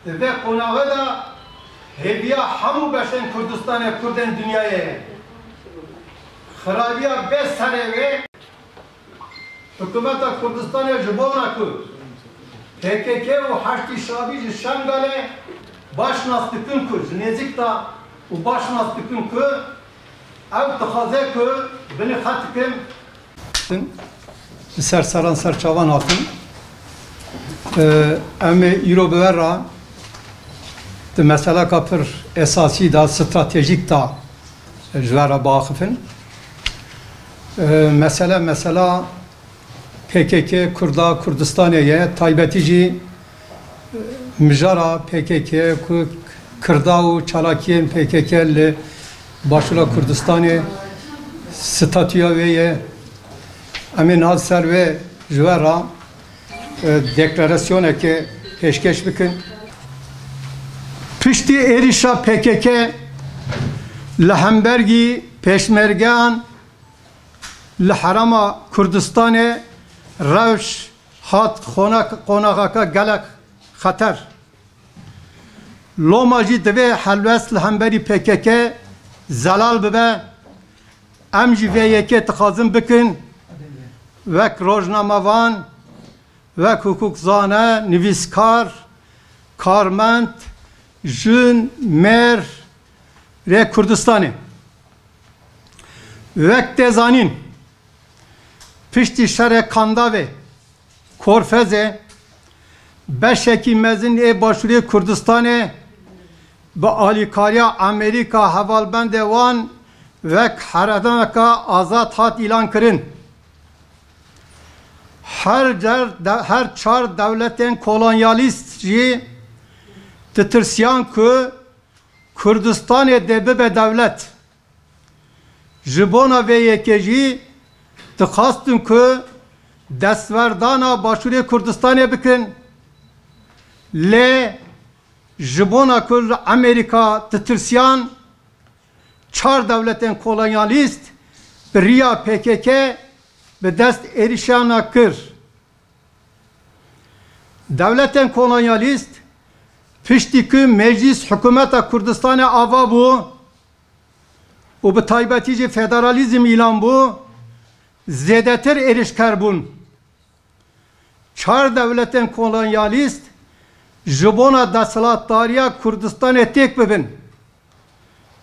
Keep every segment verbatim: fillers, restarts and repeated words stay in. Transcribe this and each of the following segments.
Di vê qonaxê de hêviya hemû beşên Kurdistanê, Kurdên dinyayê ye. Xirabiya bê serê wê, Hikûmeta Kurdistanê ji bona ku P K K û Heşdî Şabî ji Şengalê baş nas dikin ku ji nêzîk de û baş nas dikin ku ew dixwaze ku binê xwe dikin. Li ser seran ser çavan hatin. Em ê îro bi we re di meseleka pir esasî de, stratejîk de ji we re biaxifin. Mesele, mesela P K K Kurda Kurdistanê ye, taybetî jî mijara P K K ku Kirda û çalakiyên P K K li Başûra Kurdistanê statûya wê ye. Em ê niha ser wê ji we re, e, deklarasyonekê pêşkêş bikin. Piştî êrişa P K K li hembergî pêşmergeyan li Herêma Kurdistanê rewş hat qonak-, qonaxeke gelek xeter. Loma jî divê helwest li hemberî P K K zelal bibe. Em jî vê yekê dixwazin bikin, wek rojnamevan, wek hukûkzane, nivîskar, karmend, jin, mêr, rê Kurdistanê. Wek tê zanîn, piştî şerê Kandavê, Korfezê, beşekî mezin ê Başûrê Kurdistanê bi alîkariya Amerîka hevalbendê wan wek herêmeke azad hat îlan kirin. Her car-, de-, her çar dewletên kolonyalîst jî ditirsiyan ku Kurdistanê dê bibe dewlet. Ji bona vê yekê jî dixwastin ku destwerdana Başûrê Kurdistanê bikin. Lê ji bona ku li Amerîka ditirsiyan, çar dewletên kolonyalîst bi riya P K K bi dest êrişana kir. Dewletên kolonyalîst piştî ku meclîs hikûmeta Kurdistanê ava bû û bi taybetî jî federalîzm îlan bû, zêdetir êrişker bûn. Çar dewletên kolonyalîst ji bona desthilatdariya Kurdistanê têk bibin,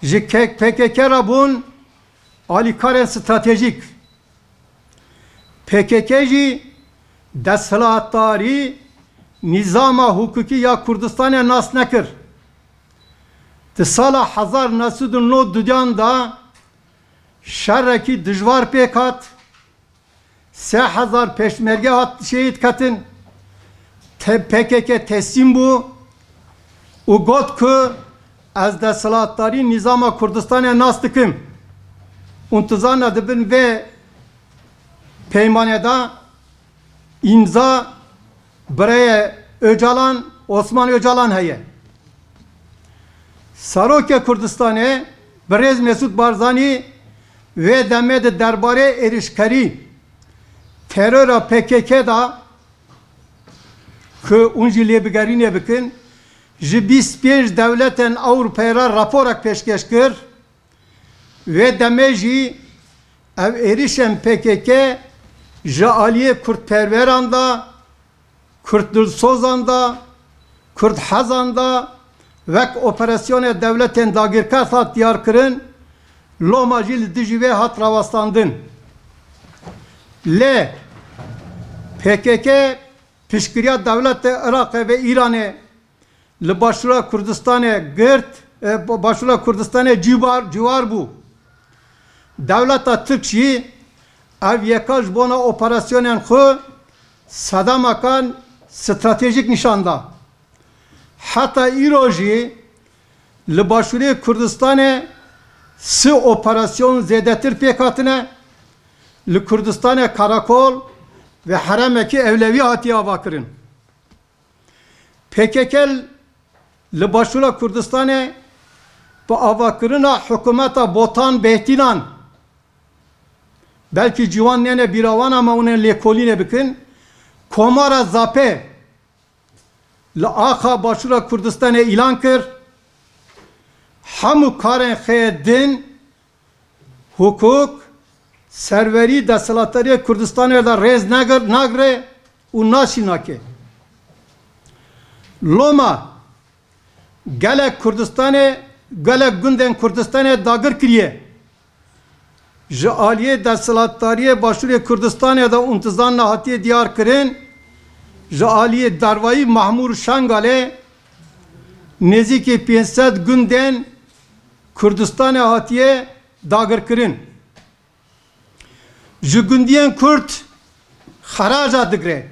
ji P K K re bûn alîkarên stratejîk. P K K jî desthilatdarî, nîzama hukukî ya Kurdistanê nas nekir. Di sala hezar neh sed û nod duyan de şerekî dijwar pêk hat. Sê hezar pêşmerge hat şehîd ketin. Te-, P K K teslîm bû û got ku ez desthilatdarî nîzama Kurdistanê nas dikim. Û tu zane di bin vê peymanê de îmza birayê Ocalan, Osman Ocalan heye. Serokê Kurdistanê, birêz Mesûd Barzanî, wê demê di derbarê êrişkerî, terora P K K de, ku hûn jî lêbigerînê bikin, ji bîst pênc dewletên Ewropayê re raporek pêşkêş kir. Wê demê jî ev êrişên P K K ji aliyê kurdperweran de, kurddilsozan de, kurdhezan de wek operasyonê dewletên dagirker hat diyar kirin, loma jî li dijî wê hat rawestandin. Lê P K K piştgiriya dewletê Iraqê ve Îranê li Başûra Kurdistanê girt, e, ba-, Başûra Kurdistanê cîwar, cîwar bû. Dewleta Tirk jî ev yeka ji bona operasyonên xwe sedemeka stratejîk nîşan da. Heta îro jî li Başûrê Kurdistanê sê operasyon zêdetir pêk hatine, li Kurdistanê karakol ve herêmekî ewlewî hatiye avakirin. P K K li Başûra Kurdistanê bi avakirina hikûmeta Botan Behtînan, belkî ciwan nêne bîra wan ama hûn ê lêkolînê bikin, Komara Zapê Li axa Başûra Kurdistanê îlan kir, hemû karên xwe yê din, hukuk, serwerî, desthilatdariyê Kurdistanê de rêz negir-, nagire û nasî nake. Loma gelek Kurdistanê, gelek gundên Kurdistanê dagir kiriye. Ji aliyê desthilatdariyê Başûrê Kurdistanê de û intizam nehatiye diyar kirin, ji aliyê dervayî Mahmûr Şengalê nêzîkî pênc sed gundên Kurdistanê hatiye dagirkirin. Ji gundiyên Kurd xeraca digre.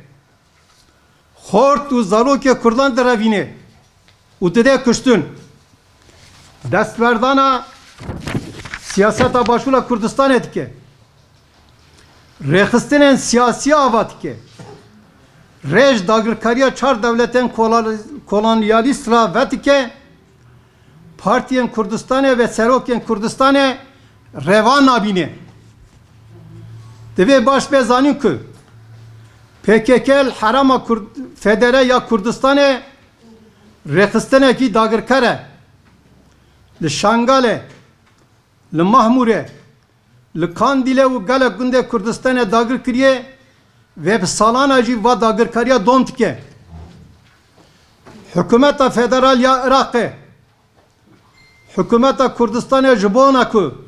Xort û zarokê Kurdan direvîne û dide kuştin. Destverdana siyaseta Başûra Kurdistanê dike. Rêxistinên siyasî ava dike. Rê ji dagirkariya çar dewletên kola-, kolonyalîst re vedike. Partiyên Kurdistanê ve serokên Kurdistanê reva nabîne. Divê baş bê zanîn ku P K K li herêma Kurd-, federe ya Kurdistanê rêxistinekî dagirker e. Li Şengalê, li Mahmûrê, li Kandîlê û gelek gundê Kurdistanê dagir kiriye ve bi salana jî va dagirkariya dom dike. Hikûmeta federal ya Iraqê, hikûmeta Kurdistanê ji bona ku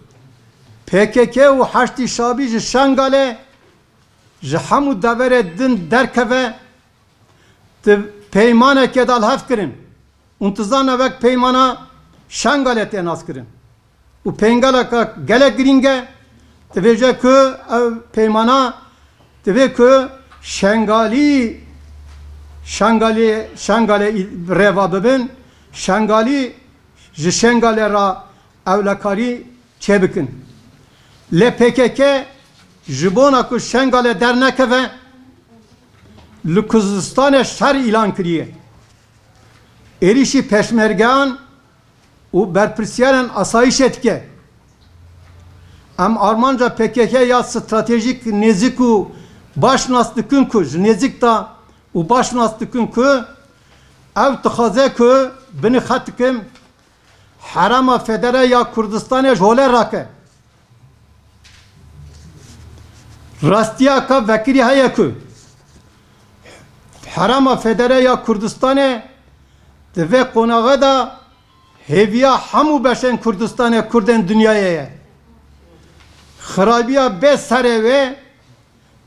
P K K û Heşdî Şabî ji Şengalê ji hemû deverê din derkeve, di peymanekê de li hev kirin. Û intizam ne wek peymana Şengalê tê nas kirin. Û peymaneke gelek girîng e, divêje ku ev peymana divê ku Şengalî, Şengalê, Şengalê reva bibin, Şengalî ji Şengalê re ewlekarî çêbikin. Lê P K K ji bona ku Şengalê dernekeve, li Kurdistanê şer îlan kiriye. Êrîşî pêşmergeyan û berpirsiyarên asayîşê dike. Em armanca P K K ya stratejîk nêzik û baş nas dikin ku ji nêzik de û baş nas dikin ku ew dixwaze ku binî xet dikim herêma federe ya Kurdistanê ji holê rake. Rastiyaka vekirî heye ku herêma federe ya Kurdistanê di vê qonaxê de hêviya hemû beşên Kurdistanê, Kurdên dinyayê ye. Xirabiya bê serê wê,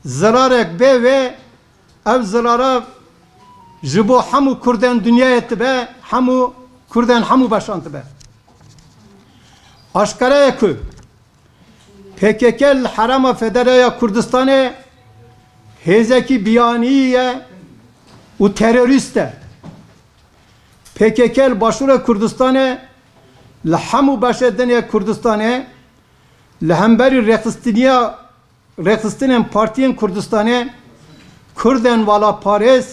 zirarek bê wê, ev zirara ji bo hemû Kurdên dinyayê dibe, hemû Kurdên hemû beşan dibe. Aşkere ye ku P K K li herêma federe ya Kurdistanê hêzekî biyanî ye û terorîst e. P K K li Başûrê Kurdistanê li hemû beşê din yê Kurdistanê li hemberî rêxistiniya, rêxistinên partiyên Kurdistanê Kurdên walaparêz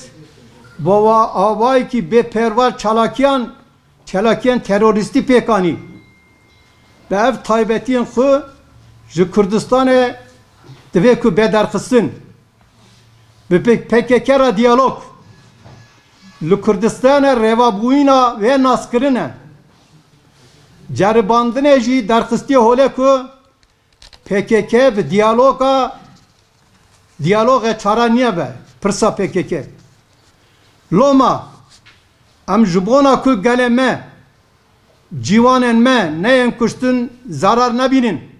bi wa-, awayekî bêperwa çalakiyan, çalakiyên terorîstî pêk anî. Bi ev taybetiyên xwe ji Kurdistanê divê ku bê derxistin. Bi P-, P K K re diyalog. Li Kurdistanê rêvabûyîna wê naskirin e. Ceribandinê jî derxistî holê ku P K K bi diyaloga, diyalogê çare niye be pirsa P K K. Loma em ji bona ku gelê me, ciwanên me neyên kuştin, zarar nebînin.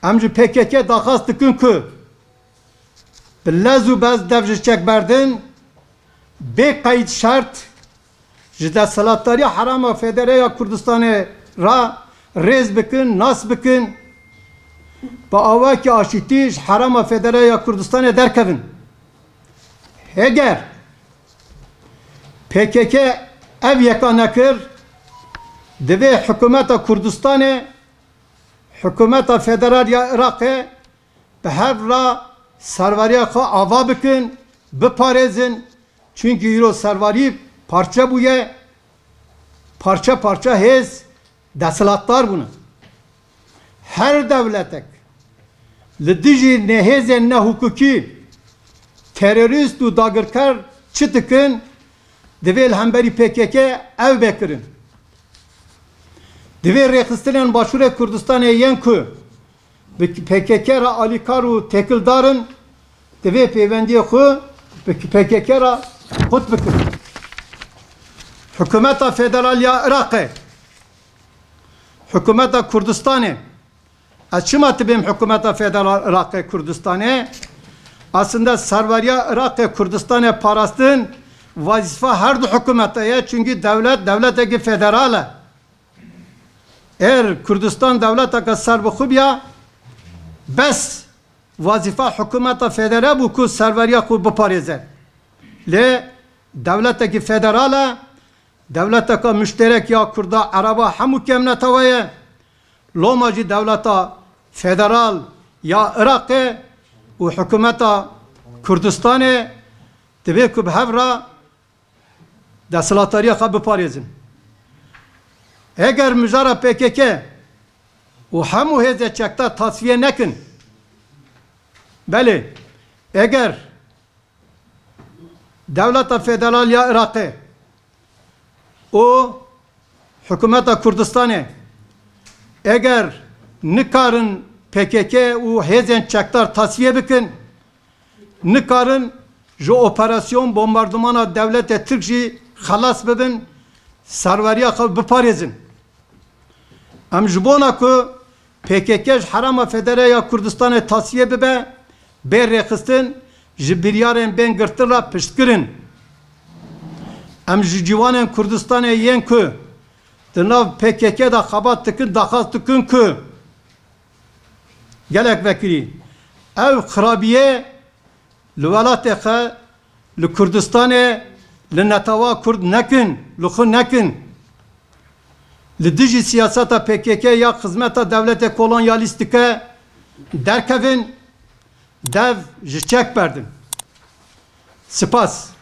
Em ji P K K daxwaz dikin ku bi lez û bez dev ji çek berdin, bê qeyd şert ji desthilatdariya herêma federe ya Kurdistanê re rêz bikin, nas bikin, bi awakî aşîtî ji herêma federe ya Kurdistanê derkevin. Heger P K K ev yeka nekir, divê hikûmeta Kurdistanê, hikûmeta federal ya Iraqê bi hev re serweriya xwe ava bikin, biparêzin. Çunkî îro serwerî parçe bûye, parçe parçe hêz desthilatdar bûne. Her dewletek li dijî nehêzên nehukukî, terorîst û dagirker çi dikin, Divê li hemberî P K K ev be kirin. Divê rêxistinên Başûrê Kurdistanê yên ku bi P K K re alîkar û têkildar in, divê pêwendiyê xwe bi P K K re qut bikin. Hikûmeta Federal ya Iraqê, hikûmeta Kurdistanê, ez çima dibêm hikûmeta Federal Iraqê Kurdistanê? Aslında serweriya Iraqê Kurdistanê parastin wazîfa her du hikûmeta ye, çünkü dewlet, dewleteke federal e. Eger Kurdistan dewleteke serbixwe biya, bes wazîfa hikûmeta federal bû ku serweriya xwe biparêze. Lê dewleteke federal e, dewleteke muşterek ya Kurda, Ereba, hemû kêm netewe ye. Loma jî dewleta federal ya Iraqê û hikûmeta Kurdistanê divê ku bi hev re desthilatdariya xwe biparêzin. Eger mijara P K K û hemû hêzê çekdar tasfiye nekin, belê, eger dewleta federal ya Iraqê û hikûmeta Kurdistanê eger nikarin P K K û hêzên çekdar tasfiye bikin, nikarin ji operasyon bombardimana dewletê Tirk jî xelas bibin, serweriya xwe biparêzin. Em ji bona ku P K K ji herêma federe ya Kurdistanê tasfiye bibe, bê rêxistin, ji biryarên bên girtin re piştgir in. Em ji ciwanên Kurdistanê yên ku di nav P K K de xebat dikin, daxwaz dikin ku gelek vekirî ev xirabiyê li welatê xwe, li Kurdistanê, li netewa Kurd nekin, li xwe nekin. Li dijî siyaseta P K K ya xizmeta dewletê kolonyalîstike derkevin, dev ji çek berdin. Spas.